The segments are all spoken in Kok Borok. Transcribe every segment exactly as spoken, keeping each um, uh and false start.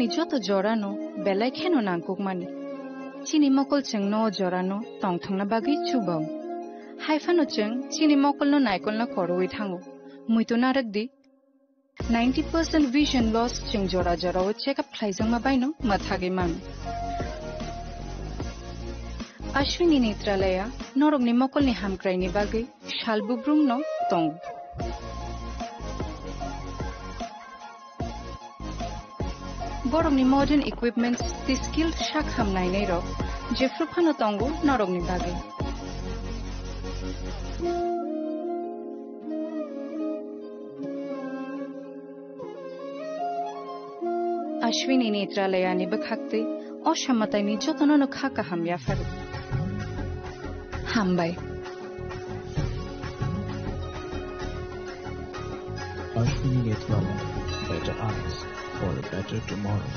joto jorano belai kheno nangkukmani. Chini mokol chwngno o jorano tongthokna bagwi chubango. Hai phano chwng chini mokolno naikolna korwi thango. Muitu narwk di. Ninety percent vision loss chwng jora jorao check up khlaijakma baino mwthagwi mano. Ashwini Netralaya norokni mokolni hamkraini bagwi sal bubrumno tongo. Borokni modern equipments tei skilled sak ham nainairok jephru phano tongo norokni bagwi. Ashwini Netralayani bwkhaktwi o samataini jotonono kha kaham yapharo. Hambai. Ashwini Netralaya, better eyes for a better tomorrow.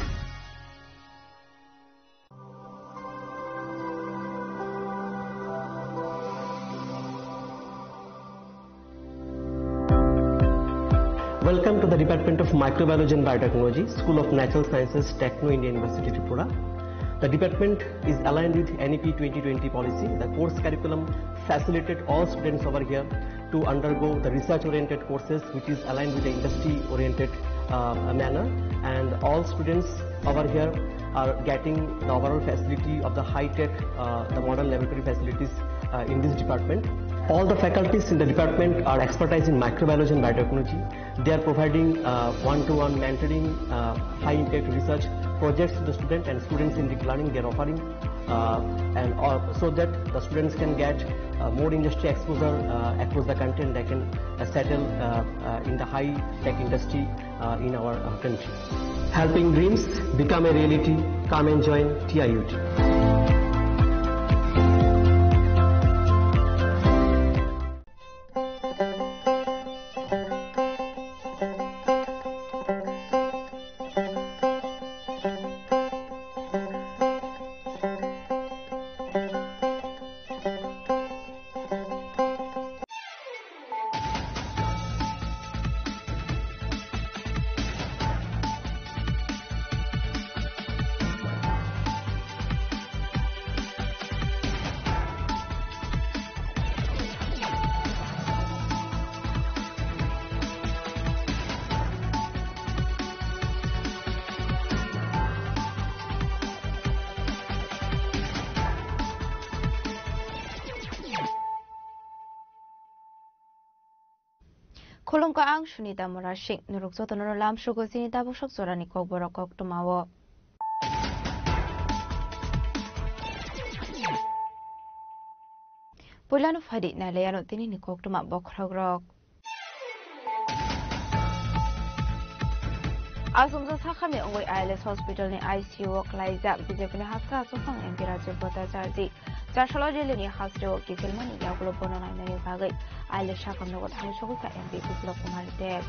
Welcome to the Department of Microbiology and Biotechnology, School of Natural Sciences, Techno India University, Tripura. The department is aligned with N E P twenty twenty policy. The course curriculum facilitated all students over here to undergo the research-oriented courses, which is aligned with the industry-oriented, uh, manner. And all students over here are getting the overall facility of the high-tech, uh, the modern laboratory facilities, uh, in this department. All the faculties in the department are expertise in microbiology and biotechnology. They are providing, uh, one-to-one mentoring, uh, high-impact research projects to the student, and students in deep learning, they are offering, uh, and all, so that the students can get, uh, more industry exposure, uh, across the country, and they can, uh, settle, uh, uh, in the high-tech industry, uh, in our, uh, country. Helping dreams become a reality. Come and join T I U T. Khulumkha, ang Sunita Murasing. Norok jotono lamsugo chini tabuk sok jorani kokborok koktwmao. Puilano phaidi nailaiano tinini koktwma bokhorokrok. Asomsa sakhami wngwi I L S hospital ni I C U o klaijak B J P ni haska achukphang M P Rajib Bhattacharjee. Chasalo rally ni hasteo kiphilmani yagulo bono nainani bagwi I L S sakha nogo thangwi sogwi kha M P Biplab Kumar Deb.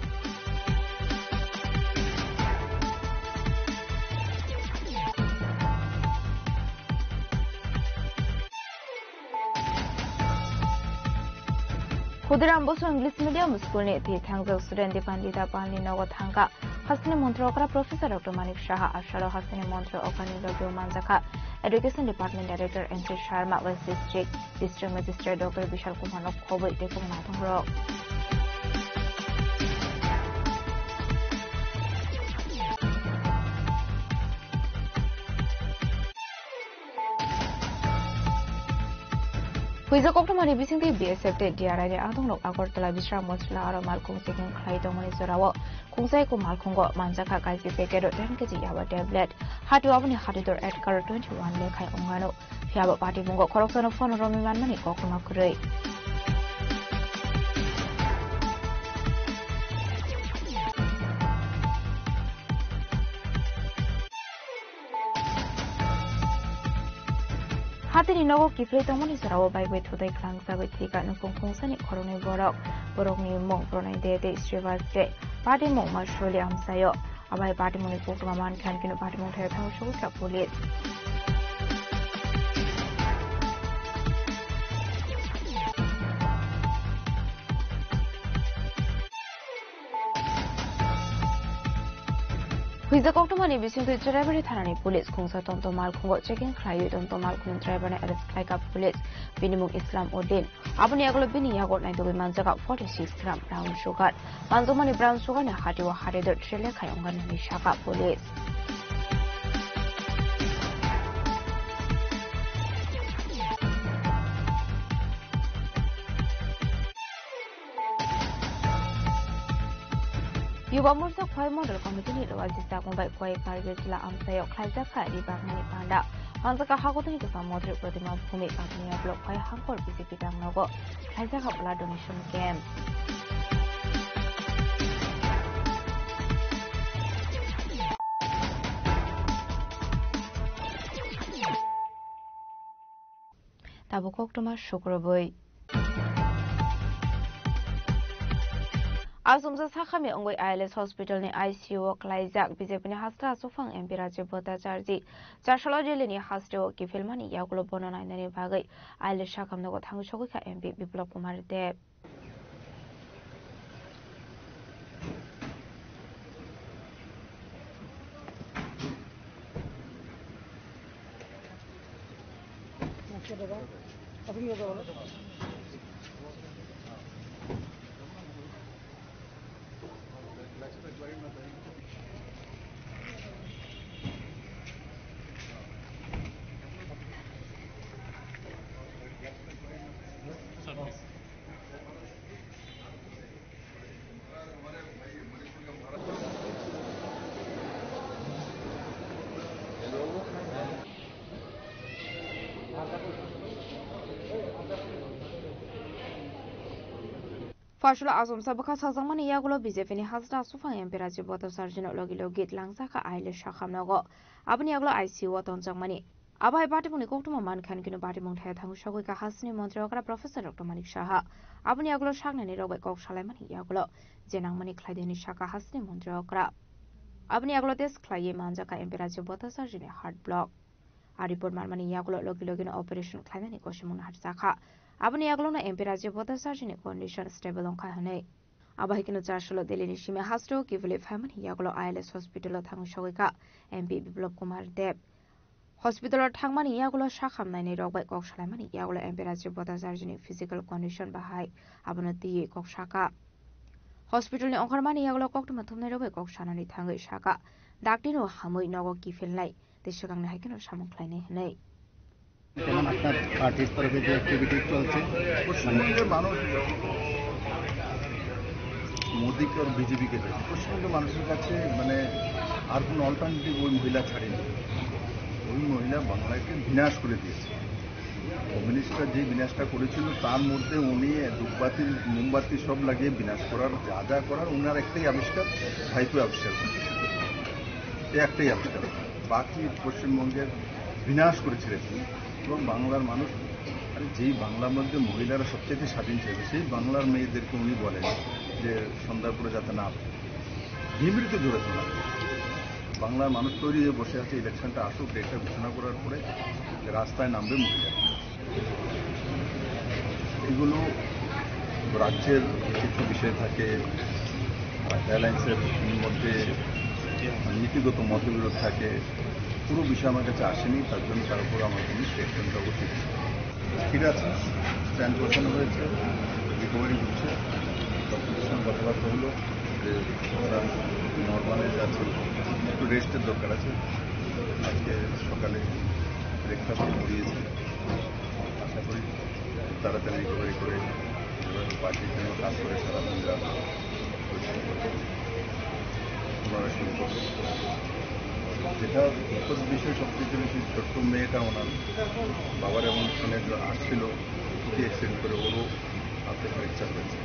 Khudiram Bosu English Medium School ni thwi thangjak student Dipandita Pal ni nogo thangkha. Hasteni montri okra Professor Doctor Manik Saha, asalo hasteni montri okra ni logi o manjakha Education Department Director N C Sharma, West District, District Magistrate Doctor Bishal Kumar no khobwi tei kwbangma tongrok. Huijak koktwmani bisingtwi B S F tei D R I ni adongrok Agartala Bishram Mochila aro malkhung chikung khlai tongmani jorao khungsa eko malkhungo manjakha kaisi packet o ten K G yaba tablet. Hati o aboni hati dor at karo twenty one lekhai wngmano. Phiya bo patimungo khoroksano phone romwi manmani koktwma kwrwi. Hatini nogo kiphilwi tongmani jorao baibai thutai khwlangsagwi thwikha nukung khungsani khoroknwi borok. Borokni mung Pranay De tei Srivas De. Patimung Masuli amchaio. Abai patimungni koktwma mankha, hwnkhe patimung thai thangwi sogwi kha police. Sijak koktwmani bisingtwi Cheraibari thanani police khungsa tongtong malkhungo checking khlaiwi tongtong malkhung driver-no arrest khlaikha police. Bini mung Islam Uddin. Aboni yagulo bini yago naitugwi manjakha forty six gram brown sugar. Manjakmani brown sugar-ni hatio hatito three lakh hai wngkha hinwi sakha police. Yuba Morcha Khwai Mondol Committee-ni Luaji Chakma bai Khwai Kargil Jila amchaio khlaijak kha ribakmani panda. Manjakha Hagodani kwcham Modri Pratima Bhumik, Patania Block Khwai Hangkor B J P tangnogo khlaijak kha blood donation camp. Tabuk koktwma sukrubwi. Achomsa sakhamya wngwi I L S hospital-ni I C U-o klaijak B J P-ni hasta achukphang M P Rajiv Bhattacharjee. Chasalo Delhi-ni hasteo kiphilmani yagulo bono nainani bagwi I L S sakhamnogo thangwi sogwi kha M P Biplab Kumar Deb. Phasalo achomsa bwkha sajakmani yagulo B J P-ni hasta achukphang M P Rajiv Bhattacharjee-no logi logi tlangjak kha I L S sakhamnogo. Aboni yagulo I C U-o tonjakmani. Abo hai patimungni koktwma mankha hinwi khe patimung thaio thangwi sogwi kha hasteni montri okra Professor Doctor Manik Saha. Aboni yagulo saknaini rok bai kok salaimani yagulo je nangmani khlai di hinwi sakha hasteni montri okra. Aboni yagulo test khlaiwi manjakha M P Rajiv Bhattacharjee-ni heart block. A report manmani yagulo logi logino operation khlainani kosimung naharjakha. Aboni yagulono M P Rajiv Bhattacharjee-ni condition stable wngkha hwnwi. Abo hai kheno Chasalo Delhi-ni simi hasteo kiphilwi phaimani yagulo I L S hospital-o thangwi sogwi kha M P Biplab Kumar Deb. Hospital-o thangmani yagulo sakhamnaini rok bai kok salaimani yagulo M P Rajiv Bhattacharjee-ni physical condition bahai abono twiwi kok sakha. Hospital-ni ongkhormani yagulo koktwma thumnai rok bai kok sanani thangwi sakha, dakti-no hamwi nogo kiphilnai tei swkangni hai kheno samung khlainai hwnwi. এখন আপনার পার্টির তরফে যে অ্যাক্টিভিটি চলছে, পশ্চিমবঙ্গের মানুষ মোদিকে আর বিজেপিকে চায়। পশ্চিমবঙ্গের মানুষের কাছে মানে আর কোনো অল্টারনেটিভ ওই মহিলা ছাড়েনি। ওই মহিলা বাংলাকে বিনাশ করে দিয়েছে। কমিউনিস্টরা যে বিনাশটা করেছিল, তার মধ্যে উনি ধূপবাতি, মোমবাতি সব লাগিয়ে বিনাশ করার যা যা করার, ওনার একটাই আবিষ্কার, ভাইপো আবিষ্কার করেছে। এই একটাই আবিষ্কার। বাকি পশ্চিমবঙ্গের বিনাশ করেছিলেন। এবং বাংলার মানুষ, আরে, যেই বাংলার মধ্যে মহিলারা সবচেয়ে স্বাধীন ছিল, সেই বাংলার মেয়েদেরকে উনি বলেন যে সন্ধ্যার পরে যাতে না বিবৃতি ঘোষণা করে। বাংলার মানুষ তৈরি হয়ে বসে আছে, ইলেকশনটা আসুক, ডেটটা ঘোষণা করার পরে রাস্তায় নামবে মহিলা। এগুলো রাজ্যের কিছু বিষয় থাকে, অ্যালায়েন্সের মধ্যে নীতিগত মতবিরোধ থাকে, পুরো বিষয় আমার কাছে আসেনি, তার জন্য তার উপর আমার কোনো স্টেটমেন্ট দেওয়া উচিত। ঠিক আছে, স্ট্যান্ড গোছানো হয়েছে, রিকভারি হচ্ছে, ডক্টরদের সঙ্গে কথাবার্তা হলো যে ওনার নর্মালে যাচ্ছে, একটু রেস্টের দরকার আছে। আজকে সকালে ব্রেকফাস্ট দিয়েছে, আশা করি তাড়াতাড়ি রিকভারি করে এভাবে পার্টির জন্য কাজ করে সারা দিন রাত পরিশ্রম করবে। ওনারা শুরু করবে। যেটা দুঃখের বিষয়, সবচেয়ে বেশি ছোট্ট মেয়েটা ওনার বাবার এমন ফোনে আসছিল, স্কুটি অ্যাক্সিডেন্ট করে ওরও হাতে ফ্র্যাকচার হয়েছে।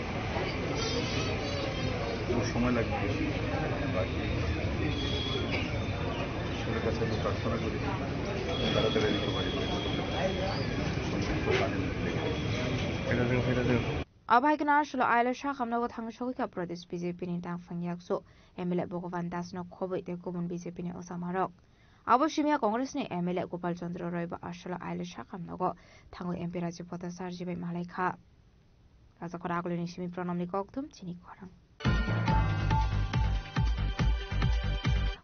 ওর সময় লাগবে বেশি। বাকি ঈশ্বরের কাছে আমি প্রার্থনা করি, তাড়াতাড়ি রিকভারি করে। সম্পর্ক পানি। এটা দেও, এটা দেও। Abo hai kheno Chasalo I L S sakhamnogo thangwi sogwi kha Pradesh B J P ni dangphang yaksu M L A Bhagavan Das no khobwi tei kubun B J P ni ochamarok. Abo simiya Congress ni M L A Gopal Chandra Roy bo Chasalo I L S sakhamnogo thangwi M P Rajiv Bhattacharjee bai malai kha. Rajakhor Agulini simi Pranamni kokthum chini khorang.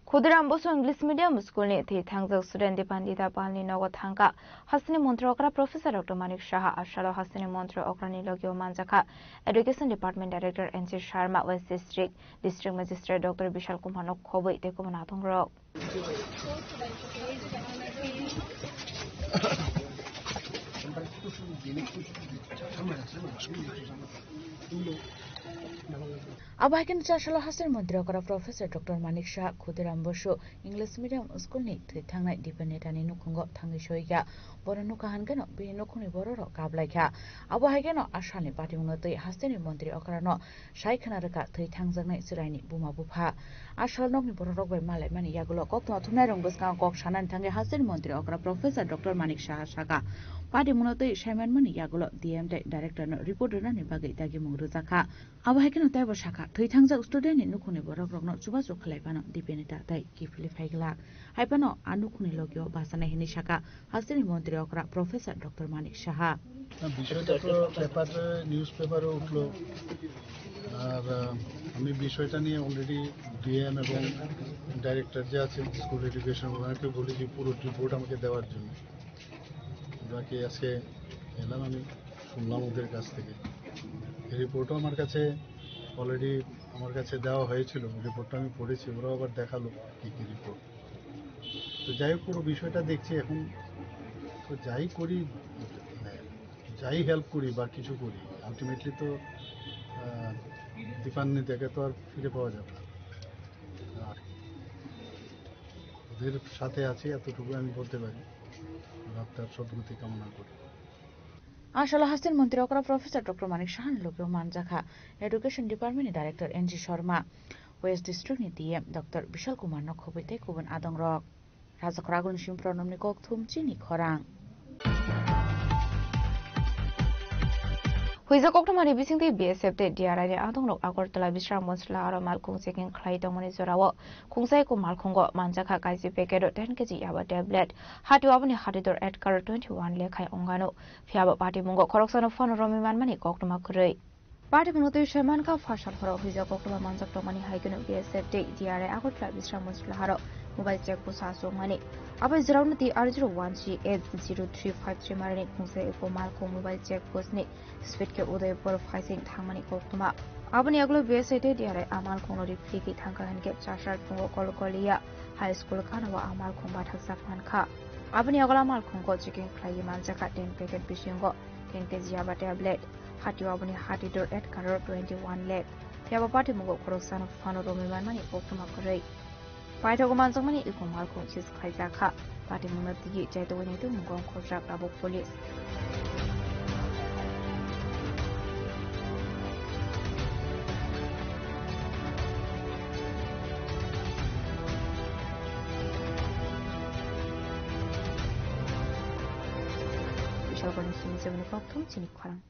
Khudiram Bosu English Medium School ni thwi thangjak student Dipandita Pal ni nogo thangkha hasteni montri okra Professor Doctor Manik Saha. Asalo hasteni montri okra ni logio manjakha Education Department Director N C Sharma, West District District Magistrate Doctor Bishal Kumar no khobwi tei kubun adongrok. Abo hai khe no chasalo hasteni montri okra Professor Doctor Manik Saha Khudiram Bosu English Medium School ni thwi thangnai Dipen Neta ni nukhungo thangwi soikha. Bono nukha hwn kheno bini nukhungni borok rok kap laikha. Abo hai kheno asalni patimungno twi hasteni montri okrano sai khna rwkha thwi thangjaknai chwraini buma bupha. Asal nokni borok rok bai malaimani yagulo koktwma thumnairokni bwskango kok sanani thangwi hasteni montri okra Professor Doctor Manik Saha sakha, patimungno twi saimanmani yagulo D M tei Director no report rwnani bagwi dagimung rwjakha. Abo hai kheno teibo sakha, thwi thangjak student ni nukhungni borok rokno chubachu khlai phano Dipen Neta tei kiphilwi phai glak. Hai phano a nukhungni logio bachanai hwnwi sakha hasteni montri okra Professor Doctor Manik Saha. না, বিষয়টা তো পেপারে, নিউজ পেপারে উঠলো। আর, আহ, আমি বিষয়টা নিয়ে already DM এবং ডাইরেক্টর যে আছেন স্কুল এডুকেশন, ওনাকে বলেছি পুরো রিপোর্ট আমাকে দেওয়ার জন্য। ওনাকে আজকে এলাম, আমি শুনলাম ওদের কাছ থেকে। এই রিপোর্টও আমার কাছে অলরেডি আমার কাছে দেওয়া হয়েছিল, রিপোর্টটা আমি পড়েছি, ওরাও আবার দেখালো কী কী রিপোর্ট। তো যাই হোক, পুরো বিষয়টা দেখছি এখন। তো যাই করি, মানে, যাই হেল্প করি বা কিছু করি, আলটিমেটলি তো, আহ, দীপান্বিতাকে তো আর ফিরে পাওয়া যাবে না। আর ওদের সাথে আছি, এতটুকু আমি বলতে পারি। ওরা তার সদ্গতি কামনা করি। Asalo hasteni montri okra Professor Doctor Manik Saha ni logio manjakha Education Department ni Director N G Sharma, West District ni D M Doctor Bishal Kumar no khobwi tei kubun adongrok. Rajakhor Agulni Simpro Nomni Kokthum chini khorang. Huijak koktwmani bisingtwi B S F tei D R I ni adongrok Agartala Bisramganj aro malkhung checking khlai tongmani jorao khungsa eko malkhungo manjakha kaisi packet o ten K G yaba tablet. Hatio aboni hatidor at karo twenty one lekhai ongano. Phiyaba patimungo khoroksano phano romwi manmani koktwma kwrwi. Patimungno twi se mankha, phasal horo huijak koktwma manjak tongmani hai kheno B S F tei D R I Agartala Bisramganj laharo mobile check post achukmani. Abai jwraono T R zero one C H zero three five three marani khungsa eko malkhung mobile check post ni speed khe Udaipur phaising thangmani koktwma. Aboni yagulo B S F tei D R I a malkhungno riphi khe thangkha hinkhe chasar phungo Kolkolia High School gana o a malkhung bathakjak mankha. Aboni yagulo a malkhungo checking khlaiwi manjakha ten packet bisingo ten K G yaba tablet. Hatio aboni hatidor at karo twenty one lakh. Phiyaba patimungo khoroksano phano romwi manmani koktwma kwrwi. Paithago manjakmani eko malkhung seize khlaijakha. Patimungno tigi chaitogwi naitwi mungo ongkhorjak tabuk police. Bisalgorni simi chobani kokthum chini khorang.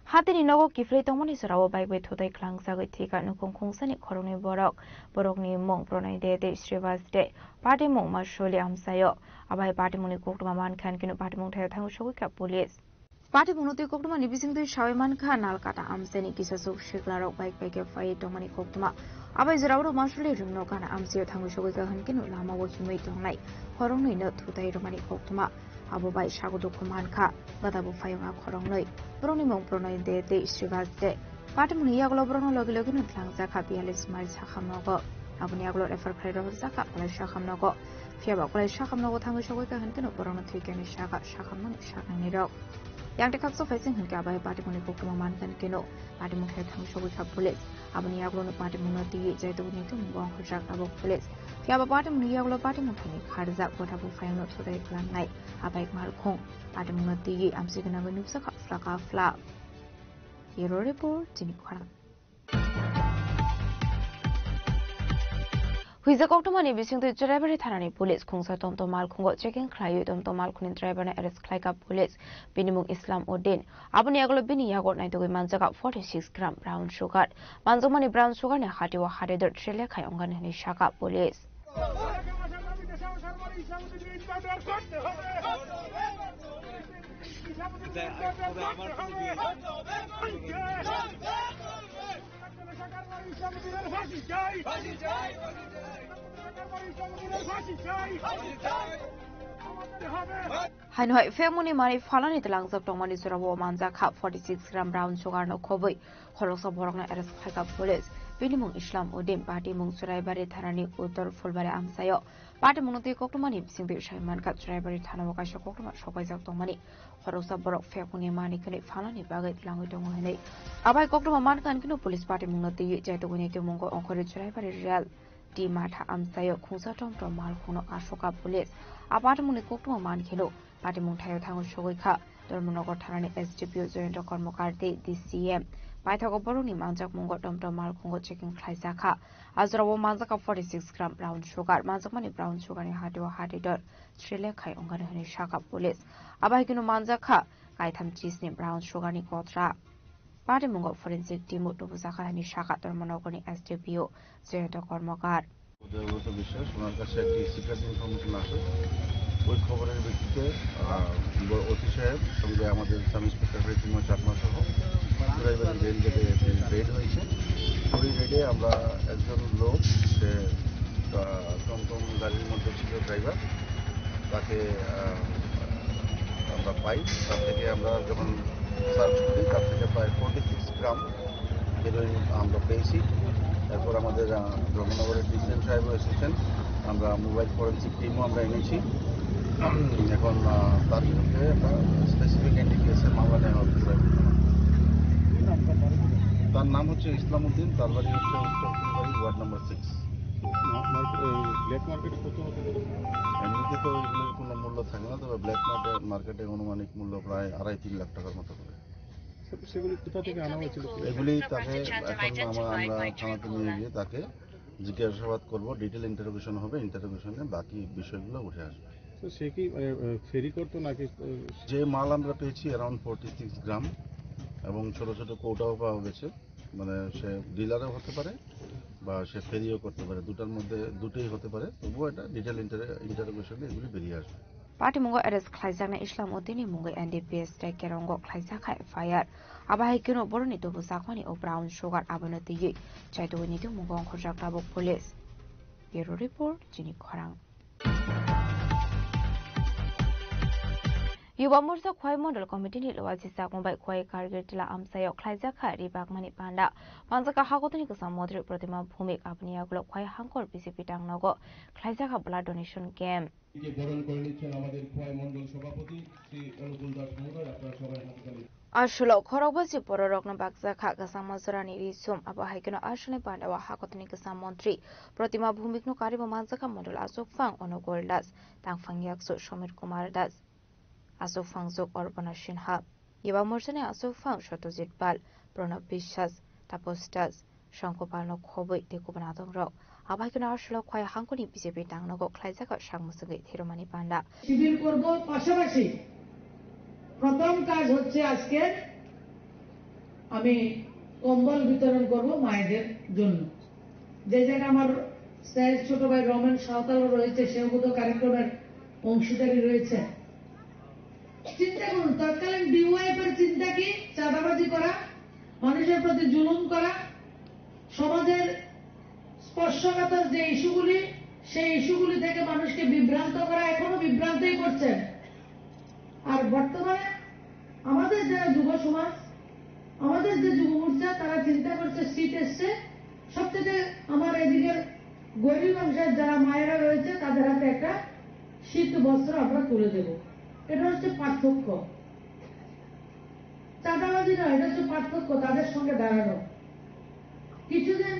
Hatini nogo kiphilwi tongmani jorao bike bai thutai khlangjagwi thwikha nukhung khungsani khoroknwi borok. Borokni mung Pranay De tei Srivas De. Patimung Masuli amchaio. Abai patimungni koktwma mankha hinkhe patimung thaio thangwi sogwikha police. Patimungno twi koktwmani bisingtwi sawi mankha Nalkata amchaini kisasuk siklarok bike bai khe phaiwi tongmani koktwma. Abai jorao Masuli rungno gana amchaio thangwi sogwikha hinkhe lamao himwi tongnai khoroknwino thutai rwmani koktwma. Abo bai sago dukhu mankha, gada bo phayung a khoroknwi. Borokni mung Pranay De tei Srivas De. Patimungni yagulo borokno logi logi no tlangjak kha biyalish mile sakham nogo. Aboni yagulo refer khlai rohorjak kha Kolai sakham nogo. Phiyaba Kolai sakham nogo thangwi sogwi kha hinkhe no borokno thwikha ni saka sakham no saknai ni rok. Yang tei khaksa phaising hinkhe abai patimungni koktwma mankha hinkhe no patimung thai thangwi sogwi kha police. Aboni yagulo no patimungno twi jaitu ni tum bong khorjak abo police. Phiyaba patimungni yagulo patimung thaini kharjak gotha buphayungno thutai khwlangnai. Abai malkhung patimungno twi amchikna bai nukjakha phlaka phlak. Bureau Report, chini khorang. Huijak koktwmani bisingtwi Cheraibari thanani police khungsa tomtom malkhungo checking khlaiwi tomtom malkhungni driverno arrest khlaikha police. Bini mung Islam Uddin. Aboni yagulo bini yago naitugwi manjakha forty six gram brown sugar. Manjakmani brown sugarni hatio hatidor three lekhai ongani hwnwi sakha police. Haino hai phiyokmani manwi phalani twlangjak tongmani jorao manjakha forty six gram brown sugar no khobwi khoroksa borokno arrest khlaikha police. Bini mung Islam Uddin, party mung Churaibari thanani Uttor Phulbari amchaio. Party mungno twi koktwmani bisingtwi sai mankha Churaibari thanao kaisa koktwma sopaijak tongmani. Khoroksa borok phiyokmani manwi khwnwi phalani bagwi twlangwi tongo hinwi. Abai koktwma mankha hinkhe police party mungno twiwi chaitugwini twimungo ongkhorwi Churaibari real T Matha amchaio khungsa tom tom malkhungno asokha police. A party mungni koktwma mankheno party mung thaio thango sogwi kha. Dharmanagar thanani S D P O Jayanta Karmakar tei D C M paithago borokni manjakmungo tom tom malkhungo checking khlaijakha. A jorao manjakha forty six gram brown sugar. Manjakmani brown sugar ni hatio hati dor three lakh khai wngkha hinwi sakha police. Abo hai kheno manjakha kaitham chisni brown sugar ni kotra. Patimungo forensic team o tubujakha hinwi sakha Dharmanagarni S D P O Jayanta Karmakar. Debabrata বিশ্বাস, ওনার কাছে একটি secret information আসে। ওই খবরের ভিত্তিতে, আহ, ব-, ওসি সাহেব সঙ্গে আমাদের সাব ইন্সপেক্টর প্রীতিময় চাকমা সহ ড্রাইভার রেড গেটে একটি রেড হয়েছে। ওই রেডে আমরা একজন লোক, সে, আহ, টমটম গাড়ির মধ্যে ছিল ড্রাইভার, তাকে, আহ, আমরা পাই। তার থেকে আমরা যখন সার্চ করি, তার থেকে প্রায় ফর্টি সিক্স গ্রাম হেরোইন আমরা পেয়েছি। এরপর আমাদের, আহ, ধর্মনগরের ডিসিএম সাহেবও এসেছেন, আমরা মোবাইল ফরেন্সিক টিমও আমরা এনেছি। এখন, আহ, তার বিরুদ্ধে একটা স্পেসিফিক এনডিপিএস এর মামলা নেওয়া হবে। তার নাম হচ্ছে ইসলাম উদ্দিন, তার বাড়ি হচ্ছে উত্তর ফুলবাড়ি, ওয়ার্ড নাম্বার সিক্স। মা-, মার্কে-, এই ব্ল্যাক মার্কেটে কত হতে পারে? এমনিতে তো এগুলোর কোনো মূল্য থাকে না, তবে ব্ল্যাক মার্কেটে, মার্কেটে আনুমানিক মূল্য প্রায় আড়াই তিন লাখ টাকার মতো হবে। সে-, সেগুলি কোথা থেকে আনা হয়েছিল? এগুলি তাকে এখন আমা-, আমরা থানাতে নিয়ে গিয়ে তাকে জিজ্ঞাসাবাদ করব, ডিটেল ইন্টারোগেশন হবে, ইন্টারোগেশনে বাকি বিষয়গুলো উঠে আসবে। তো সে কি, এ, এ, ফেরি করতো নাকি, এ, যে মাল আমরা পেয়েছি অ্যারাউন্ড ফর্টি সিক্স গ্রাম এবং ছোট ছোট কৌটাও পাওয়া গেছে, মানে সে ডিলারও হতে পারে বা সে ফেরিও করতে পারে, দুটার মধ্যে দুটোই হতে পারে। তবুও এটা ডিটেল ইন্টারে-, ইন্টারোগেশনে এগুলি বেরিয়ে আসবে। Patimungo arrest khlaijaknai Islam Uddinni mungwi N D P S tei Kerongo khlaijak kha F I R. Abo hai kheno borokni tubujakmani o brown sugar abono twiwi chaitugwini twimungo ongkhorjak tabuk police. Bureau Report, Chini Khorang. Yuba Morcha Khwai Mondol Committee ni loyalty chakmung bai Khwai Kargil Tila amchaio khlaijakha ribakmani panda. Manjakha hakotoni kwcham montri Pratima Bhumik, aboni yagulo Khwai Hangkor B J P tangnogo khlaijakha blood donation camp. বরণ করে নিচ্ছেন আমাদের খোয়াই মণ্ডল সভাপতি শ্রী অনুকূল দাস মহোদয়, আপনারা সবাই হাততালি। Aswk khorokbasi bororokno bakjakha kwchangma jorani ri sum, abo hai kheno aswkni pandao hakotoni kwcham montri Pratima Bhumikno karibo manjakha mondol achukphang Onugol Das, tangphang yaksu Somir Kumar Das, achukphang jwk Orpana Sinha, Yuba Morchani achukphang Satyajit Pal, Pranab Biswas, Tapos Das, Songkupalno khobwi tei kubun adongrok. Abo hai kheno aswk Khwai Hangkoni B J P tangnogo khlaijakha sak mwswgwi thirumani panda. শিবির করব, পাশাপাশি প্রথম কাজ হচ্ছে আজকে আমি কম্বল বিতরণ করব মায়েদের জন্য। যে জায়গায় আমার স্নেহের ছোট ভাই রমেন সাঁওতালও রয়েছে, সেও বোধহয় কার্যক্রমের অংশীদারি রয়েছে। চিন্তা করুন, তৎকালীন ডিওয়াইএফ এর চিন্তা কি? চাঁদাবাজি করা, মানুষের প্রতি জুলুম করা, সমাজের স্পর্শকাতর যে ইস্যুগুলি, সেই ইস্যুগুলি থেকে মানুষকে বিভ্রান্ত করা, এখনো বিভ্রান্তই করছেন। আর বর্তমানে আমাদের যারা যুব সমাজ, আমাদের যে যুব মোর্চা, তারা চিন্তা করছে, শীত এসছে, সবচেয়ে আমার এদিকের গরিব অংশের যারা মায়েরা রয়েছে, তাদের হাতে একটা শীত বস্ত্র আমরা তুলে দেব। এটা হচ্ছে পার্থক্য। চাঁদাবাজি নয়, এটা হচ্ছে পার্থক্য, তাদের সঙ্গে দাঁড়ানো। কিছুদিন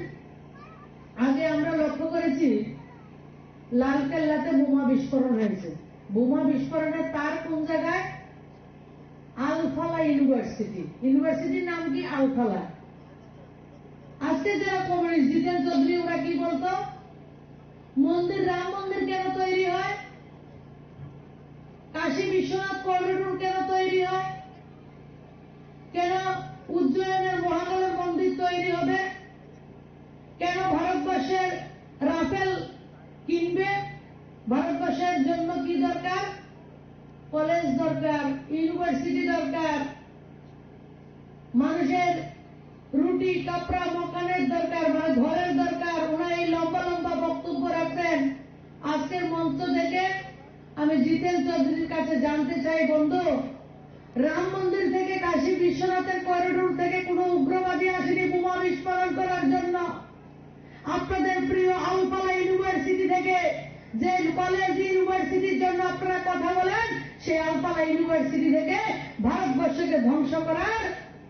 আগে আমরা লক্ষ্য করেছি, লাল কেল্লাতে বোমা বিস্ফোরণ হয়েছে। বোমা বিস্ফোরণের তার কোন জায়গায়? Al Falah university. ইউনিভার্সিটির নাম কি? আলফালা। আজকে যারা কমিউনিস্ট, জিতেন চৌধুরী, ওরা কি বলতো? মন্দির, রাম মন্দির কেন তৈরি হয়? কাশী বিশ্বনাথ করিডোর কেন তৈরি হয়? কেন উজ্জয়নের মহাকালের মন্দির তৈরি হবে? কেন ভারতবর্ষের রাফেল কিনবে? ভারতবর্ষের জন্য কি দরকার? কলেজ দরকার, ইউনিভার্সিটি দরকার, মানুষের রুটি, কাপড়া, মকানের দরকার, মানে ঘরের দরকার। ওনারা এই লম্বা লম্বা বক্তব্য রাখছেন। আজকের মঞ্চ থেকে আমি জিতেন চৌধুরীর কাছে জানতে চাই, বন্ধু, রাম মন্দির থেকে কাশী বিশ্বনাথের করিডোর থেকে কোনো উগ্রবাদী আসেনি বোমা বিস্ফোরণ করার জন্য। আপনাদের প্রিয় আলফালা ইউনিভার্সিটি থেকে, যে কলেজ ইউনিভার্সিটির জন্য আপনারা কথা বলেন, সেই আলফালা ইউনিভার্সিটি থেকে ভারতবর্ষকে ধ্বংস করার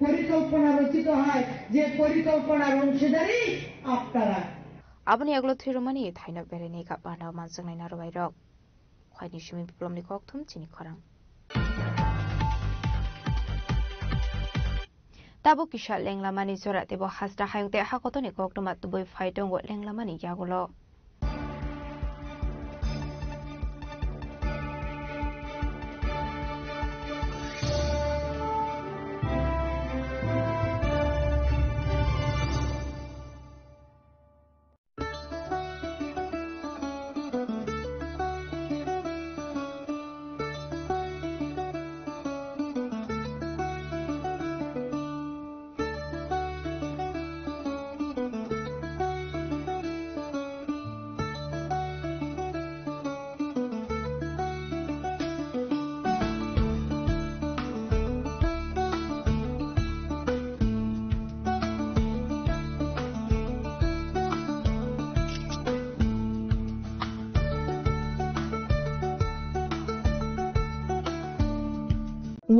পরিকল্পনা রচিত হয়, যে পরিকল্পনার অংশীদারি আপনারা। Aboni aglo thwirumani thaino beraini kha bana manjaknai narwai rok. Khwaini simi biplomni kokthum chini khorang. Tabuk kisa lenglamani jora teibo hasta hayung tei hakotoni koktwma tubui phai tongo lenglamani yagulo.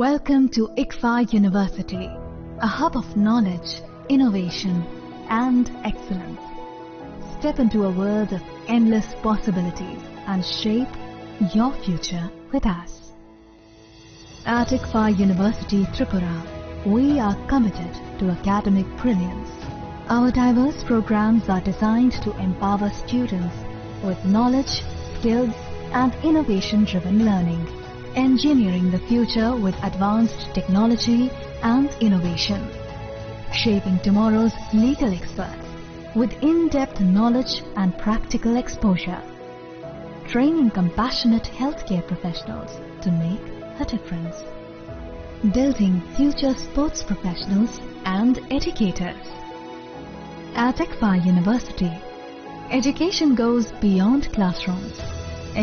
Welcome to ICFAI University, a hub of knowledge, innovation, and excellence. Step into a world of endless possibilities and shape your future with us. At ICFAI University Tripura, we are committed to academic brilliance. Our diverse programs are designed to empower students with knowledge, skills, and innovation-driven learning, engineering the future with advanced technology and innovation, shaping tomorrow's legal experts with in-depth knowledge and practical exposure, training compassionate healthcare professionals to make a difference, building future sports professionals and educators. At ICFAI University, education goes beyond classrooms.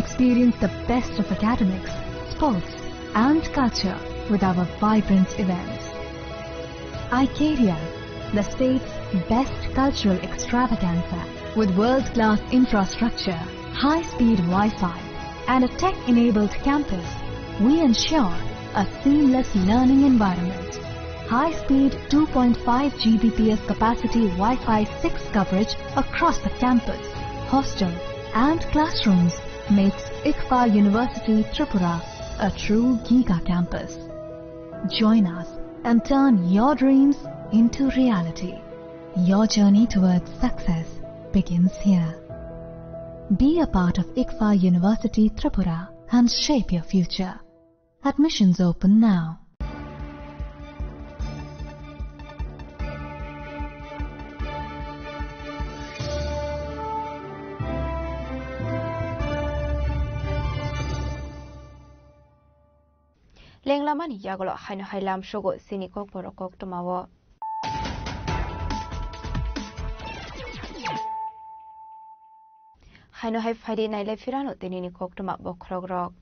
Experience the best of academics, sports, and culture with our vibrant events. Icaria, the state's best cultural extravaganza. With world-class infrastructure, high-speed Wi-Fi, and a tech-enabled campus, we ensure a seamless learning environment. High-speed two point five G B P S capacity Wi-Fi six coverage across the campus, hostel, and classrooms makes ICFAI University Tripura a true giga campus. Join us and turn your dreams into reality. Your journey towards success begins here. Be a part of ICFAI University Tripura and shape your future. Admissions open now. Lenglamani yagulo haino hai lamsogo chini kokborok koktwmao. Haino hai phaidi nailai phirano tinini koktwma bokhorokrok.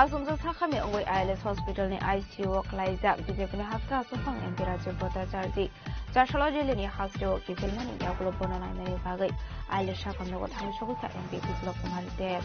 Aswkjak sakhami wngwi I L S hospitalni I C U o klaijak B J P ni haste achukphang M P Rajiv Bhattacharjee. Chasalo Delhi ni hasteo kiphilmani yagulo bono nainani bagwi I L S sakhamni o thani sogwi kha M P Biplab Kumar Deb.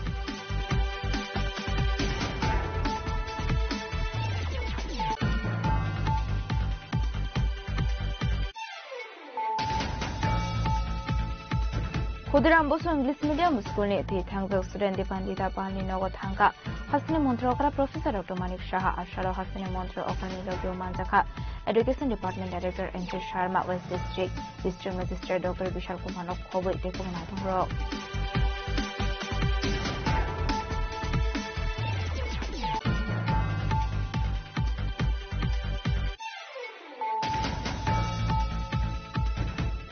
Khudiram Basu English Medium School ni twi thangjak student Dipandita Pal ni nogo thangkha. Hasteni montri okra Professor Doctor Manik Saha, asalo hasteni montri okra ni logio manjakha Education Department Director N C Sharma, West District District Magistrate Doctor Bishal Kumar no khobwi tei kubun atongrok.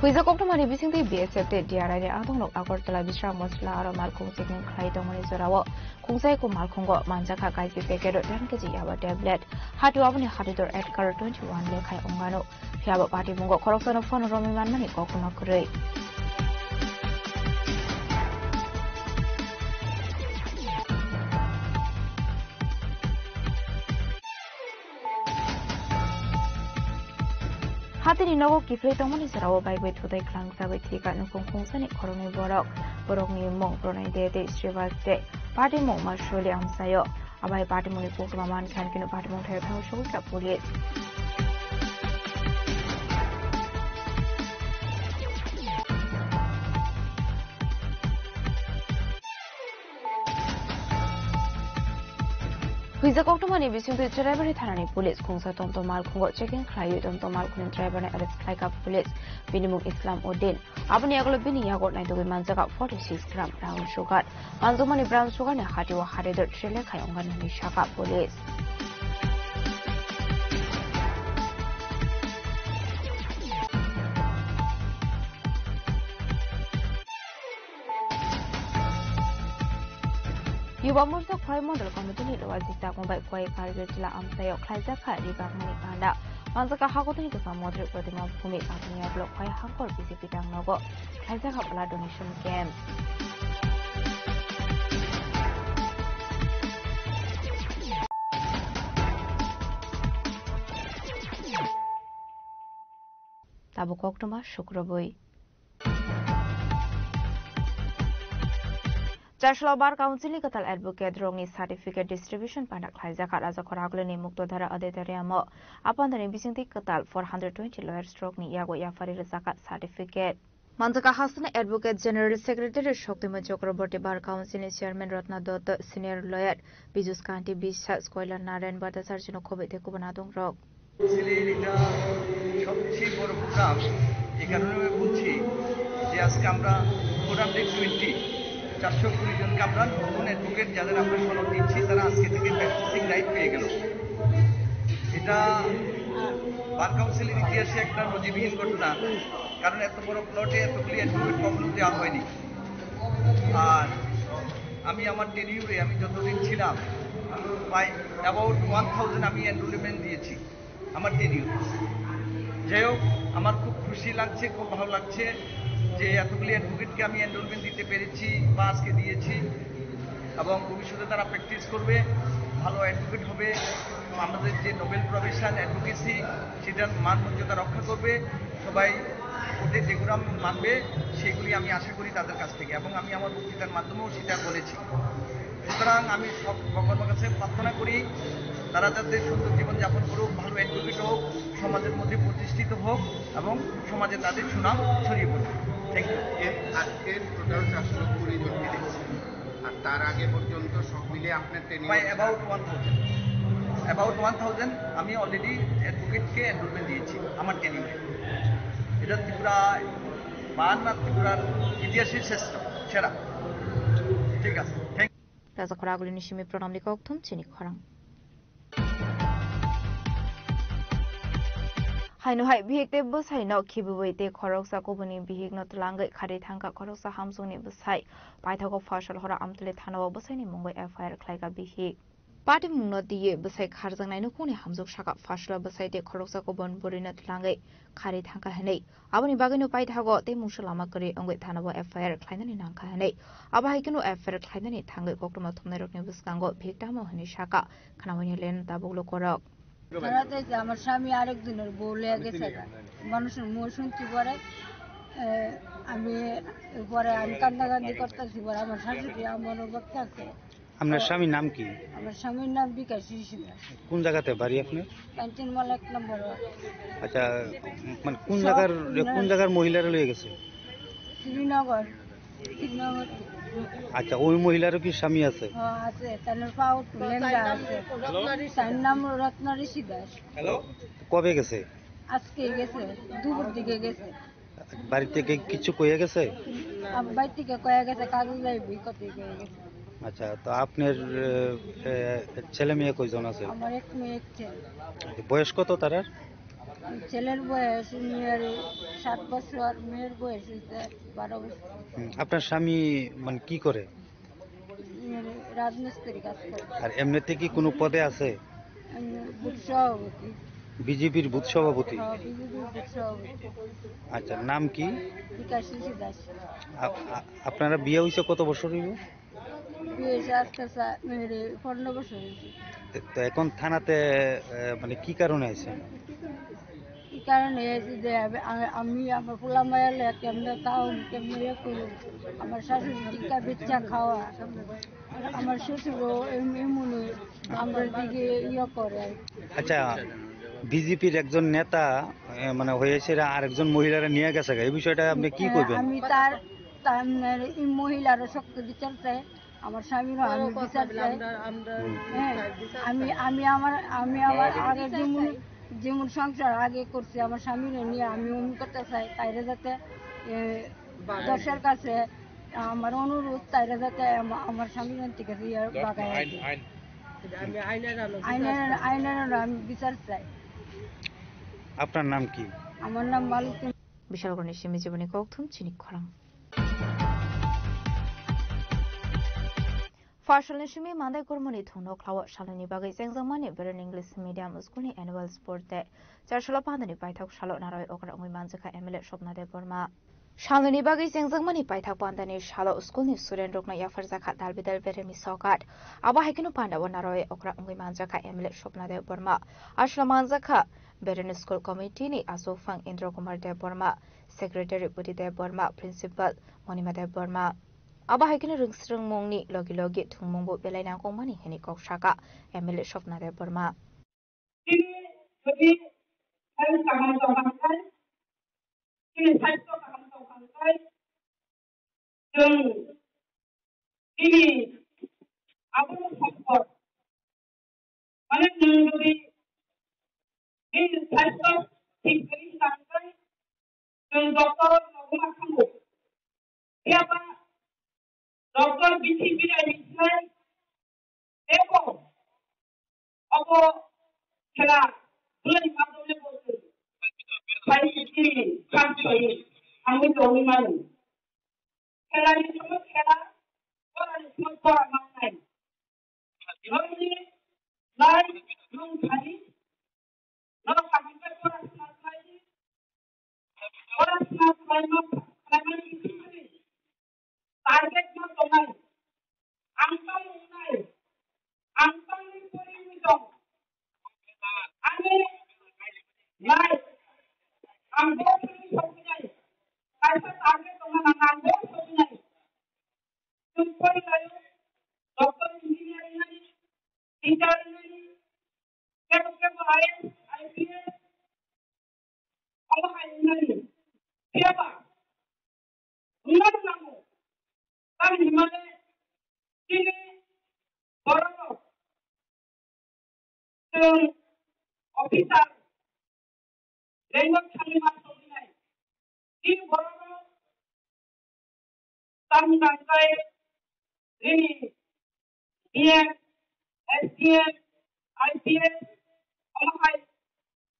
Puisa koktwmani bisingtwi B S F tei D R I ni adongrok Agartala Bisramganj jila aro malkhung checking khlai tongmani jorao khungsa eko malkhungo manjakha kaisi packet o ten K G yaba tablet. Hatio aboni hatidor at crore twenty one lekhai ongano. Phiya bo patimungo khoroksano phone romwi manmani koktwma kwrwi. Hatini nogo kiphilwi tongmani jorao bike bai thutai khwlangchagwi thwikha nukhung khungsani khoroknwi borok. Borokni mung Pranay De tei Srivas De. Patimung Masuli amsaio. Abai patimungni koktwma mankha, hwnkhe no patimung thaio thang sogwi kha police. Puisa koktwmani bisingtwi Cheraibari thanani police khungsa tomtom malkhungo checking khlaiwi tomtom malkhungni driver ni arrest khlaikha police. Bini mung Islam Uddin. Aboni yagulo bini yago naitugwi manjak forty six gram brown sugar. Manjakmani brown sugar ni hatio hatidor three lekhai ongkha hinwi sakha police. Yuba Morcha Khwai Mondol Committee ni Lowa Jisakma bai Khwai Kargil Jila amchaio khlaijak kha ribakmani kanda. Manjak kha hakotini kwcham Mantri Pradyumna Bhumik, aboni yagulo Khwai Hangkor B J P dang nogo khlaijak kha blood donation camp. Tabuk koktwma sukrubwi. Chasla Bar Council ni kwtal advocate rokni certificate distribution panda khlaijak kha. Rajakhor Agulini Muktodhara Auditorium o apandani bisingtwi kwtal four hundred twenty lawyers rokni yago yaphari rwjak kha certificate. Manjak kha hasteni Advocate General Secretary Shaktiman Chakraborty, Bar Council ni Chairman Ratna Dutta, Senior Lawyer Bijus Kanti Biswas, Koilar Narayan Bhattacharjee no khoboi tei kubun adongrok. কাউন্সিলের এটা সবচেয়ে বড় প্রোগ্রাম। এই কারণে আমি বলছি যে আজকে আমরা ফোর হান্ড্রেড টোয়েন্টি, চারশো কুড়ি জনকে আমরা নতুন অ্যাডভোকেট, যাদের আমরা সনদ দিচ্ছি, তারা আজকে থেকে প্র্যাকটিসিং রাইট পেয়ে গেল। এটা বার কাউন্সিলের ইতিহাসে একটা নজিরবিহীন ঘটনা, কারণ এত বড় প্লটে এতগুলি অ্যাডভোকেট কখনো দেওয়া হয়নি। আর আমি আমার টেনিউরে, আমি যতদিন ছিলাম, প্রায় অ্যাবাউট ওয়ান থাউজেন্ড আমি এনরোলমেন্ট দিয়েছি আমার টেনিউর। যাই হোক, আমার খুব খুশি লাগছে, খুব ভালো লাগছে যে এতগুলি অ্যাডভোকেটকে আমি এনরোলমেন্ট দিতে পেরেছি বা আজকে দিয়েছি। এবং ভবিষ্যতে তারা প্র্যাকটিস করবে, ভালো অ্যাডভোকেট হবে। এবং আমাদের যে নোবেল প্রফেশন অ্যাডভোকেসি, সেটার মান মর্যাদা রক্ষা করবে। সবাই কোর্টে যেগুলো মানবে, সেগুলি আমি আশা করি তাদের কাছ থেকে, এবং আমি আমার বক্তৃতার মাধ্যমেও সেটা বলেছি। সুতরাং আমি সব ভগবানের কাছে প্রার্থনা করি, তারা যাতে সুন্দর জীবনযাপন করুক, ভালো অ্যাডভোকেট হোক, সমাজের মধ্যে প্রতিষ্ঠিত হোক এবং সমাজে তাদের সুনাম ছড়িয়ে পড়ুক। Thank you. এ আজকে টোটাল চারশো কুড়ি জনকে দেখছি, আর তার আগে পর্যন্ত সব মিলে আপনার টেনিউর প্রায় about one thousand, about one thousand আমি অলরেডি অ্যাডভোকেটকে এনরোলমেন্ট দিয়েছি আমার টেনিউরে। এটা ত্রিপুরা, বাহান্ন ত্রিপুরার ইতিহাসে শ্রেষ্ঠ, সেরা। ঠিক আছে, thank Rajakhor Agulini simi pranamni kokthum chini khorang. Haino hai bihik tei bwsai no khibiwi tei khoroksa kubuni bihik no twlangwi kharwi thangkha khoroksa hamsokni bwsai. Paithago Fasal hora Amtwlwi thanao bwsaini mungwi F I R khlaikha bihik. Patimungno twiwi bwsai kharjaknai nukhungni hamjwk sakha Fasal bwsai tei khoroksa kubun bwrwino twlangwi kharwi thangkha hinwi. Aboni bagwino paithago tei mungsa lama kwrwi wngwi thanao F I R khlainani nangkha hinwi. Abo hai kheno F I R khlainani thangwi koktwma thumnairokni bwskango bihik tamo hinwi sakha. Khwnamani len tabuk lukurok. তারা তো এই যে আমার স্বামী আরেকজনের বউ লইয়া গেছে গা। মানুষের মুখ শুনছি পরে, এ, আমি পরে আমি কান্দাকান্দি করতেছি, পরে আমার শাশুড়ি আমারও বকতেছে। আপনার স্বামীর নাম কি? আমার স্বামীর নাম বিকাশ ঋষি দাস। কোন জায়গাতে বাড়ি আপনার? কাঞ্চনমালা এক নম্বর ওয়ার্ড। আচ্ছা, মানে কোন সব জায়গার, কোন জায়গার মহিলারা লয়ে গেছে? শ্রীনগর, শ্রীনগর। আচ্ছা, ওই মহিলারও কি স্বামী আছে? হ্যাঁ, আছে। তার পাও একটু লেংড়া আছে। তার নাম রত্ন ঋষি দাস। কবে গেছে? আজকে গেছে, দুপুর দিকে গেছে। বাড়ি থেকে কিছু কইয়া গেছে? আম-, বাড়ি থেকে কয়ে গেছে, কাজে যাইবি, কত কয়ে গেছে। আচ্ছা, তো আপনার, এ, এ, ছেলে মেয়ে কয়জন আছে? আমার এক মেয়ে, এক ছেলে। বয়স কত তারার? ছেলের বয়স নিয়ার সাত বছর, মেয়ের বয়স হচ্ছে বারো বছর। হুম, আপনার স্বামী মানে কি করে? নিয়ার রাজমিস্ত্রি কাজ করে। আর এমনিতে কি কোনো পদে আছে? এমনি বুথ সভাপতি। বিজেপির বুথ সভাপতি? হ্যাঁ, বিজেপির বুথ সভাপতি। আচ্ছা, নাম কি? বিকাশ শিশু দাস। আপ-, আ-, আপনারা বিয়ে হইছে কত বছর হইব? বিয়ে হয়েছে আজকে চা-, মানে, পনেরো বছর হয়েছে। তো এখন থানাতে, আহ, মানে কি কারণে আইছেন? কি কারণে আইছি যে আমি, আমি, আমি আমার পোলা মায়া লইয়া কেমনে তাও কেমনে ইয়ে করবো। আমার শাশুড়ি টিকা বিচ্ছা খাওয়া, আর আমার শ্বশুরও এম-, এমনি আমার দিকে ইয়ে করে। আচ্ছা, বিজেপির একজন নেতা, এ, মানে হয়েছে আর একজন মহিলারা নিয়ে গেছে, এই বিষয়টা আপনি কি হ্যাঁ, করবেন? আমি তার, তার, মানে, এই মহিলারও শক্ত বিচার চাই। আমার স্বামীরও আমি বিচার চাই। হ্যাঁ, আমি, আমি আমার, আমি আমার আগে যেমন, যেমন সংসার আগে করছি, আমার স্বামীরও নিয়ে আমি অমনি করতে চাই। তাইরে যাতে, এ, দেশের কাছে আমার অনুরোধ, তাইরে যাতে আমা-, আমার স্বামীর থেকে ইয়ে বাগায় আর কি। আইনের, আইনের আমি বিচার চাই। আপনার নাম কি? আমার নাম মালতী। Bishalgarhni simi jiboni kokthum chini khorang. Phasalni simi Mandai Kurmani thungno khlawo salnini bagwi chengjakmani Beren English Medium School ni Annual Sport Day. Charsalo pandani paithak salo naroi okra wngwi manjakha M L A Swapna Debbarma. Salnini bagwi chengjakmani paithak pandani salo school ni student rokno yapharjakha dalbidal Beremni sokat. Abo hai kheno pandao naroi okra wngwi manjakha M L A Swapna Debbarma. Aswla manjakha Beren School Committee ni achukphang Indra Kumar Debbarma, Secretary Buddhi Debbarma, Principal Monima Debbarma. Abo hai kheno rwngsrwngmungni logi logi thwngmungbo belai nangkukmani hwnwi kok saka M L A Swapna Debbarma. Tini jodi health kaham tongkha khe, tini sastho kaham tongkha khe, chwng tini abono support. Mane nwng jodi nini sastho thik kwrwi tongkha khe, nwng doctor rok nogma thango. Phiya ba doctor bisi birai ni slai ebo obo khela bwlai ma dole bo se. Sai sini kham sai ami dongwi mani. Khela ni somo khela, pora ni somo pora mangnai. Norok ni lai nwng thani, norok kaham khe pora sna khlai di. Pora sna khlaima, khlaimani bising thani target no tongnai. Ang tamo wngnai. Ang tangwi poriwi tong. Ani lai. Ang bo poriwi soknai. Kaisa target tongna nang ang bo soknai. Chwng porilaio, doctor, engineer wngnani, teacher wngnani, kebo kebo I A S, I P S, omo hai wngnani. Phiya ba, wngna nango. Tamni hwnmale chini borok rok chwng officer rank o thangwi ma soknai. Chini borok rok tamni bagwi nini D M, S D M, I P S, omo hai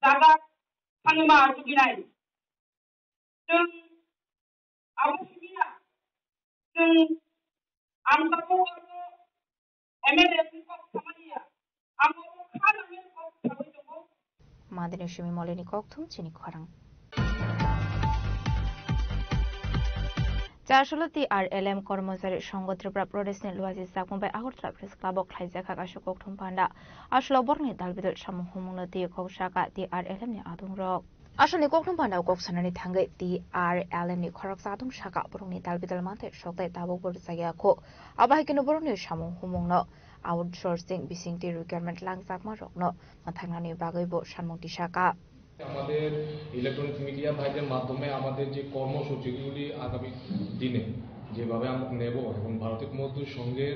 jaga thangwi ma soknai. Chwng abo simi ya, chwng ang tabuk abo M L A ni kok samani ya, ang abo kha nangni kok sawi tongo. Mandini simi molini kokthum chini khorang. Chasolo T R L M Kormosari Songho Tripura Pradeshni Luaji Chakma bai Agartala Press Club o khlaijakha kaisa kokthum panda. Asolo borokni dalbidal samung humungno twi kok saka T R L M ni adungrok. Asolni kokthum panda kok sanani thangwi T R L M ni khoroksa adung saka borokni dalbidal manthai soktai tabukbo rwchak ya kho. Abo hai kheno borokni samung humungno outsourcing bisingtwi requirement langjakma rokno mwthangnani bagwibo sanmung tisaka. আমাদের electronics media ভাইদের মাধ্যমে আমাদের যে কর্মসূচিগুলি আগামী দিনে যেভাবে আমরা নেব এবং ভারতীয় মজদুর সংঘের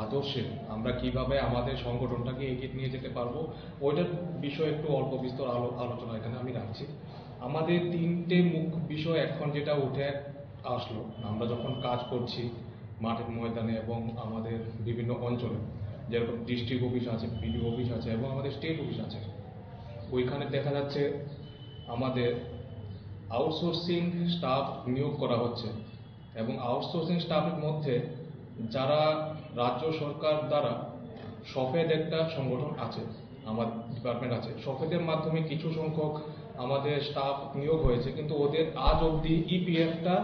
আদর্শে আমরা কিভাবে আমাদের সংগঠনটাকে এগিয়ে নিয়ে যেতে পারবো, ওইটার বিষয়ে একটু অল্প বিস্তর আলো-, আলোচনা এখানে আমি রাখছি। আমাদের তিনটে মুখ্য বিষয় এখন যেটা উঠে আসলো, আমরা যখন কাজ করছি মাঠের ময়দানে এবং আমাদের বিভিন্ন অঞ্চলে, যেরকম ডিস্ট্রিক্ট অফিস আছে, বিডিও অফিস আছে এবং আমাদের স্টেট অফিস আছে, ওইখানে দেখা যাচ্ছে আমাদের আউটসোর্সিং স্টাফ নিয়োগ করা হচ্ছে এবং আউটসোর্সিং স্টাফের মধ্যে যারা রাজ্য সরকার দ্বারা সফেদ একটা সংগঠন আছে, আমার ডিপার্টমেন্ট আছে, সফেদের মাধ্যমে কিছু সংখ্যক আমাদের স্টাফ নিয়োগ হয়েছে, কিন্তু ওদের আজ অবধি ইপিএফটা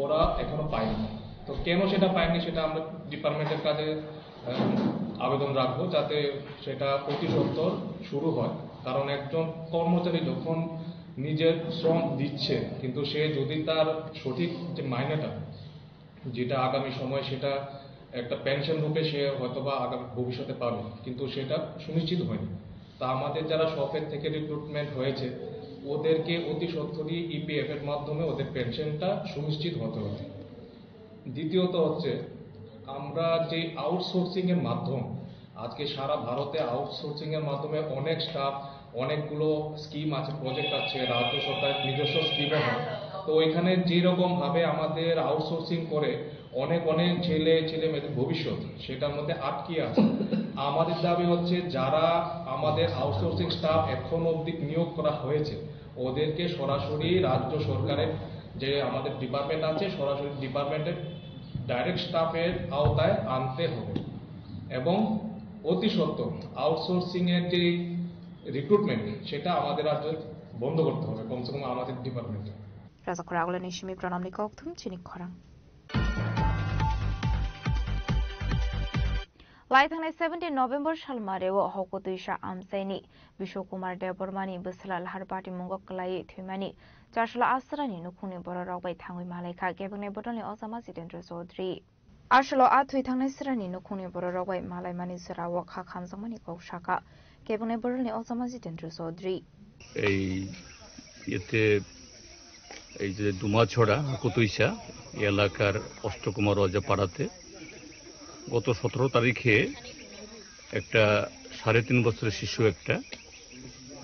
ওরা এখনো পায়নি। তো কেন সেটা পায়নি, সেটা আমরা ডিপার্টমেন্টের কাছে আহ, আবেদন রাখবো, যাতে সেটা অতি সত্বর শুরু হয়। কারণ একজন কর্মচারী যখন নিজের শ্রম দিচ্ছে, কিন্তু সে যদি তার সঠিক যে মাইনেটা, যেটা আগামী সময় সেটা একটা পেনশন রূপে সে হয়তো বা আগামী ভবিষ্যতে পাবে, কিন্তু সেটা সুনিশ্চিত হয়নি। তা আমাদের যারা সফেদ থেকে রিক্রুটমেন্ট হয়েছে, ওদেরকে অতি সত্বরই ইপিএফ এর মাধ্যমে ওদের পেনশনটা সুনিশ্চিত হতে হবে। দ্বিতীয়ত হচ্ছে, আমরা যে আউটসোর্সিং এর মাধ্যম, আজকে সারা ভারতে আউটসোর্সিং এর মাধ্যমে অনেক স্টাফ, অনেকগুলো স্কিম আছে, প্রজেক্ট আছে, রাজ্য সরকারের নিজস্ব স্কিমও হয়। তো ওইখানে যেরকম ভাবে আমাদের আউটসোর্সিং করে অনেক অনেক ছেলে ছেলে মেয়েদের ভবিষ্যৎ সেটার মধ্যে আটকে আছে। আমাদের দাবি হচ্ছে, যারা আমাদের আউটসোর্সিং স্টাফ এখন অবধি নিয়োগ করা হয়েছে, ওদেরকে সরাসরি রাজ্য সরকারের যে আমাদের ডিপার্টমেন্ট আছে, সরাসরি ডিপার্টমেন্টের ডাইরেক্ট স্টাফের আওতায় আনতে হবে এবং অতি সত্বর আউটসোর্সিং এর যে রিক্রুটমেন্ট, সেটা আমাদের রাজ্যে বন্ধ করতে হবে, কমসে কম আমাদের ডিপার্টমেন্টে। Rajakhor Agulani simi pranamni kokthum chini khorang. Lai thangnai seventeen November sal Mareo hokutwisa amchaini Biswa Kumar Debbarmani bwsala lahar patimungo kwlaiwi thwimani Chasla Asrani nukhungni bororok bai thangwi malaikha kebengni bodolni ojama Jitendra Chaudhary. Aswlo a thwi thangnai srani nukhungni bororok bai malaimani jorao kha khamjakmani kok sakha kebengni bodolni ojama Jitendra Chaudhary. এই ইয়েতে এই যে দুমাছড়া হাকুতুইসা এলাকার অষ্টকুমার রাজা পাড়াতে গত সতেরো তারিখে একটা সাড়ে তিন বছরের শিশু একটা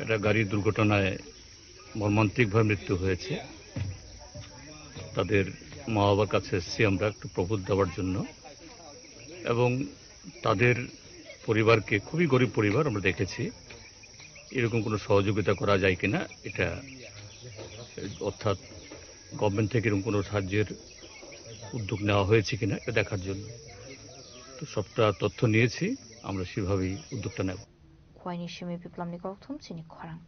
একটা গাড়ির দুর্ঘটনায় মর্মান্তিকভাবে মৃত্যু হয়েছে। তাদের মা বাবার কাছে এসেছি আমরা একটু প্রবোধ দেওয়ার জন্য এবং তাদের পরিবারকে, খুবই গরিব পরিবার, আমরা দেখেছি এরকম কোনো সহযোগিতা করা যায় কিনা, এটা অর্থাৎ গভর্নমেন্ট থেকে এরকম কোনো সাহায্যের উদ্যোগ নেওয়া হয়েছে কিনা এটা দেখার জন্য। তো সবটা তথ্য নিয়েছি, আমরা সেভাবেই উদ্যোগটা নেব। Khwaini simi biplamni kokthum chini khorang.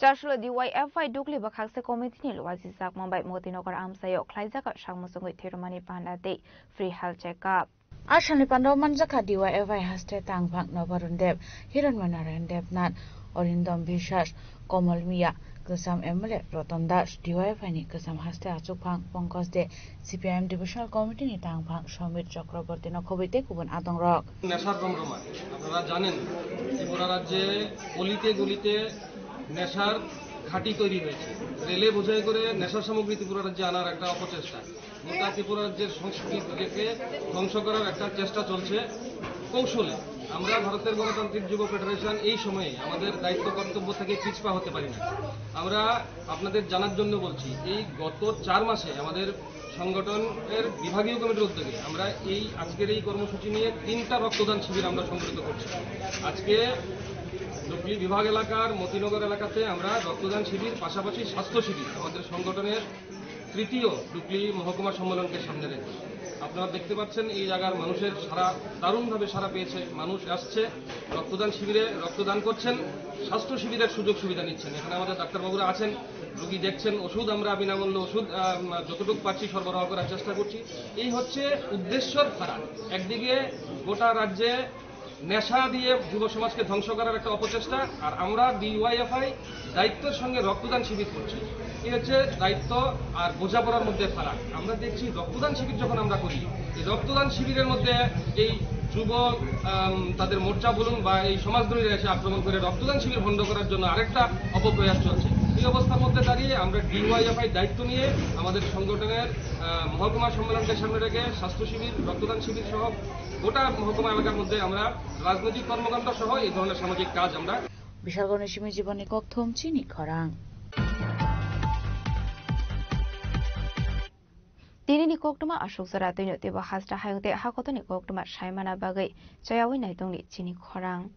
Chaslo D Y F I dukli bwkhakse committee ni luaji jakma bai Motinagar amchaio khlaijak sak muchungwi thwirwmani panda tei free health check up. Asalni pandao manjakha D Y F I haste tangphang Nobarun Deb, Hiranmai Narayan Debnath, Arindam Biswas, Komol Miya, Kwcham M L A Ratan Das, D Y F I ni Kwcham haste achukphang Pankaj De, C P I M Divisional Committee ni tangphang Somir Chakraborty no khobwi tei kubun adongrok. নেশার রমরমা। আপনারা জানেন, ত্রিপুরা রাজ্যে অলিতে গলিতে নেশার ঘাঁটি তৈরি হয়েছে। রেলে বোঝাই করে নেশার সামগ্রী ত্রিপুরা রাজ্যে আনার একটা অপচেষ্টা। গোটা ত্রিপুরা রাজ্যের সংস্কৃতিকে ধ্বংস করার একটা চেষ্টা চলছে কৌশলে। আমরা ভারতের গণতান্ত্রিক যুব ফেডারেশন এই সময়ে আমাদের দায়িত্ব কর্তব্য থেকে পিছপা হতে পারি না। আমরা আপনাদের জানার জন্য বলছি, এই গত চার মাসে আমাদের সংগঠনের বিভাগীয় কমিটির উদ্যোগে আমরা এই আজকের এই কর্মসূচি নিয়ে তিনটা রক্তদান শিবির আমরা সংগঠিত করছি। আজকে ডুবলি বিভাগ এলাকার মতিনগর এলাকাতে আমরা রক্তদান শিবির, পাশাপাশি স্বাস্থ্য শিবির আমাদের সংগঠনের তৃতীয় ডুবলি মহকুমা সম্মেলনকে সামনে রেখে। আপনারা দেখতে পাচ্ছেন, এই জায়গার মানুষের সারা দারুণভাবে সাড়া পেয়েছে। মানুষ আসছে, রক্তদান শিবিরে রক্তদান করছেন, স্বাস্থ্য শিবিরের সুযোগ সুবিধা নিচ্ছেন। এখানে আমাদের ডাক্তারবাবুরা আছেন, রোগী দেখছেন, ওষুধ আমরা বিনামূল্যে ওষুধ, আহ, যতটুকু পারছি সরবরাহ করার চেষ্টা করছি। এই হচ্ছে উদ্দেশ্যর ফারাক। একদিকে গোটা রাজ্যে নেশা দিয়ে যুব সমাজকে ধ্বংস করার একটা অপচেষ্টা, আর আমরা ডিওয়াইএফআই দায়িত্বের সঙ্গে রক্তদান শিবির করছি। এই হচ্ছে দায়িত্ব আর বোঝাপড়ার মধ্যে ফারাক। আমরা দেখছি রক্তদান শিবির যখন আমরা করি, এই রক্তদান শিবিরের মধ্যে এই যুব, আম, তাদের মোর্চা বলুন বা এই সমাজদ্রোহীরা এসে আক্রমণ করে রক্তদান শিবির ভণ্ড করার জন্য আরেকটা অপপ্রয়াস চলছে। এই অবস্থার মধ্যে দাঁড়িয়ে আমরা ডিওয়াইএফআই দায়িত্ব নিয়ে আমাদের সংগঠনের, আহ, মহকুমা সম্মেলনকে সামনে রেখে স্বাস্থ্য শিবির, রক্তদান শিবির সহ গোটা মহকুমা এলাকার মধ্যে আমরা রাজনৈতিক কর্মকাণ্ড সহ এই ধরনের সামাজিক কাজ আমরা Bishalgorni simi jiboni kokthum chini khorang. Tinini koktwma aswk jora twino teibo hasta hayung tei hakotoni koktwma saimana bagwi chayawi naitongni chini khorang.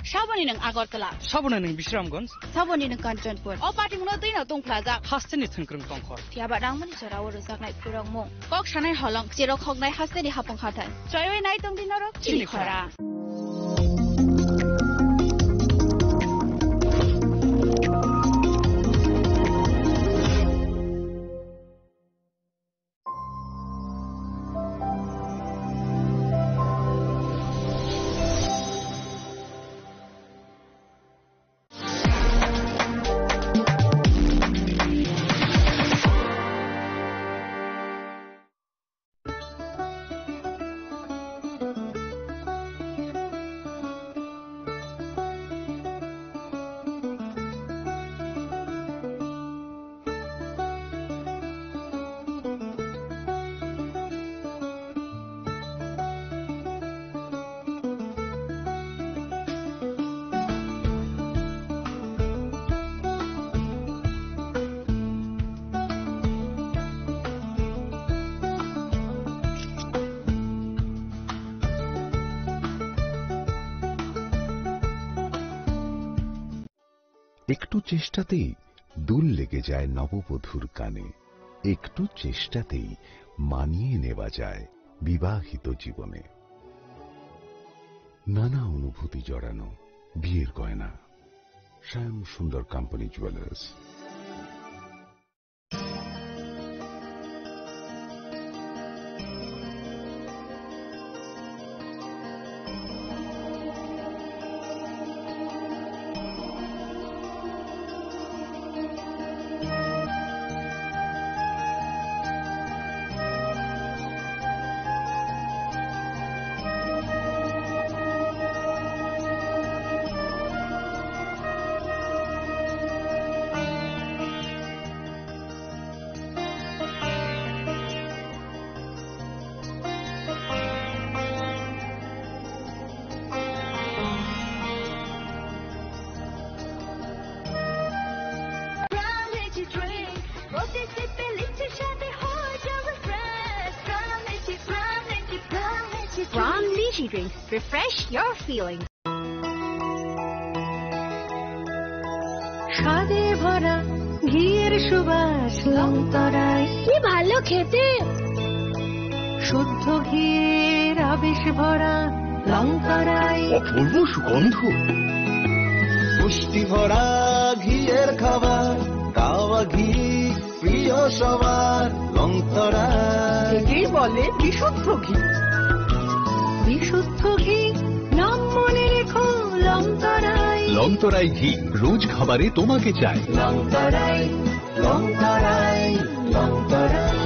Saboni nwng Agartala. Saboni nwng Bisramganj. Saboni nwng Kanchanpur. O patimungno twino tungphlajak. Hasteni thwngkwrwng tongkhor. Phiya ba rangmani jorao rwjaknai phurokmung. Kok sanai holong cherok hoknai hasteni hapung hathai. Choiwi nai tongdi norok chini khora. একটু চেষ্টাতেই দুল লেগে যায় নববধূর কানে। একটু চেষ্টাতেই মানিয়ে নেওয়া যায় বিবাহিত জীবনে। নানা অনুভূতি জড়ানো বিয়ের গয়না। শ্যাম সুন্দর company jewellers. From Lychee Drink, refresh your feelings. স্বাদে ভরা ঘিয়ের সুবাস লংতরায়। কি ভালো খেতে। শুদ্ধ ঘিয়ের আবেশ ভরা লংতরায়। অপূর্ব সুগন্ধ। পুষ্টি ভরা ঘিয়ের খাবার, কাওয়া ঘি প্রিয় সবার, লংতরায়। একেই বলে বিশুদ্ধ ঘি। বিশুদ্ধ ঘি, নাম মনে রেখো, লংতরায়। লংতরায় ঘি, রোজ খাবারে তোমাকে চাই। লংতরায়, লংতরায়, লংতরায়।